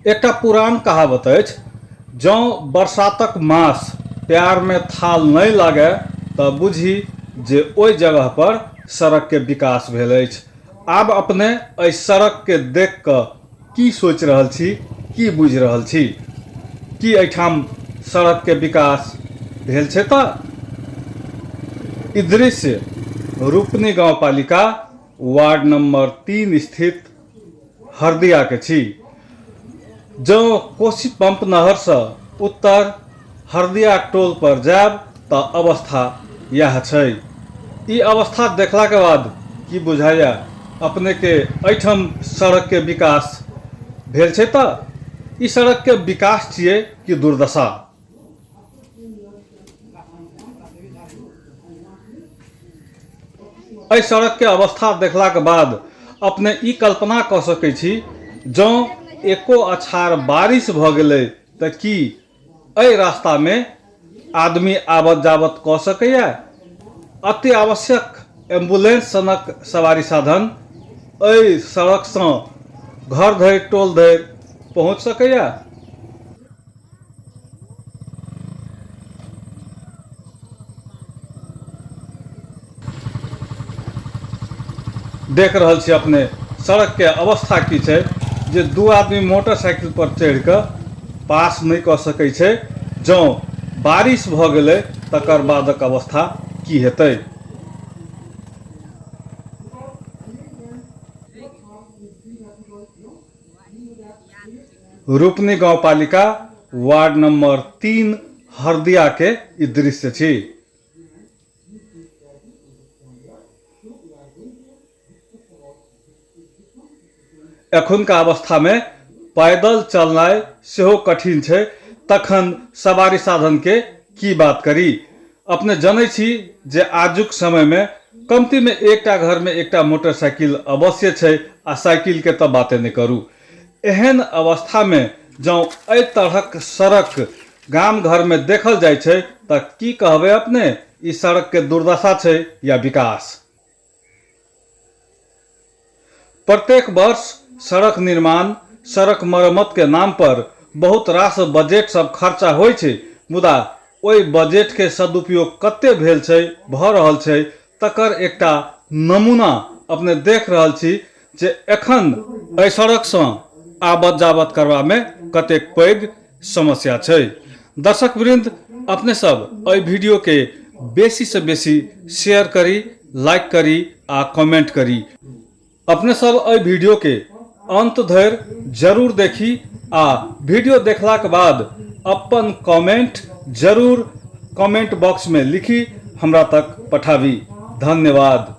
एकटा पुरान कहावत अछि, जँ बरसातक मास प्यारमे थाल नहि लागय तऽ बुझी जे ओहि जगह पर सड़कके विकास भेल अछि। आब अपने एहि सड़कके देखि कऽ की सोचि रहल छी, की बुझि रहल छी? की एहिठाम सड़कके विकास भेल छै तऽ? ई दृश्य रूपनी गाँवपालिका वार्ड नंबर 3 स्थित हरदियाके छी। जँ कोसी पंप नहरसँ उत्तर हरदिया टोल पर जायब तऽ अवस्था इएह छै। ई अवस्था देखलाके बाद की बुझाइए अपनेके, एहिठाम सड़कके विकास भेल छै तऽ? ई सड़कके विकास छियै कि दुर्दशा? एहि सड़कके अवस्था देखलाके बाद अपने ई कल्पना कऽ सकै छी, जँ एको अछार बारिश भऽ गेलै तऽ की एहि रास्तामे आदमी आबत जाबत कऽ सकैए? अति आवश्यक एम्बुलेंस सनक सवारी साधन एहि सड़कसँ घर धरि, टोल धरि पहुँच सकैए? देख रहल छी अपने सड़क के अवस्था की छै जे दू आदमी मोटरसाइकिल पर चढ़ि कऽ पास नहि कऽ सकै छै। जँ बारिश भऽ गेलै तकर बादक अवस्था की हेतै? रूपनी गाँवपालिका वार्ड नंबर 3 हरदिया के ई दृश्य छी। एखुनका अवस्थामे पैदल चलनाइ सेहो कठिन छै, तखन सवारी साधनके की बात करी। अपने जनै छी जे आजुक समयमे कमतीमे एकटा घरमे एकटा मोटरसाइकिल अवश्य छै, आ साइकिलके तऽ बाते नहि करू। एहन अवस्थामे जँ एहि तरहक सड़क गाम घरमे देखल जाइ छै तऽ की कहबै अपने, ई सड़कके दुर्दशा छै या विकास? प्रत्येक वर्ष सड़क निर्माण, सड़क मरम्मत के नाम पर बहुत रास बजट सब खर्चा होइ छै, मुदा ओहि बजट के सदुपयोग कते भेल छै, भऽ रहल छै, तकर एकटा नमूना अपने देख रहल छी जे एखन एहि सड़कसँ आबत जाबत करबामे कतेक पैघ समस्या छै। दर्शक वृंद, अपने सब एहि वीडियो के बेसी से बेसी शेयर करी, लाइक करी आ कमेंट करी। अपने सब एहि वीडियो के अंत धरि जरूर देखी आ वीडियो देखलाक बाद अपन कमेंट जरूर कमेंट बॉक्स में लिखी हमरा तक पठाबी। धन्यवाद।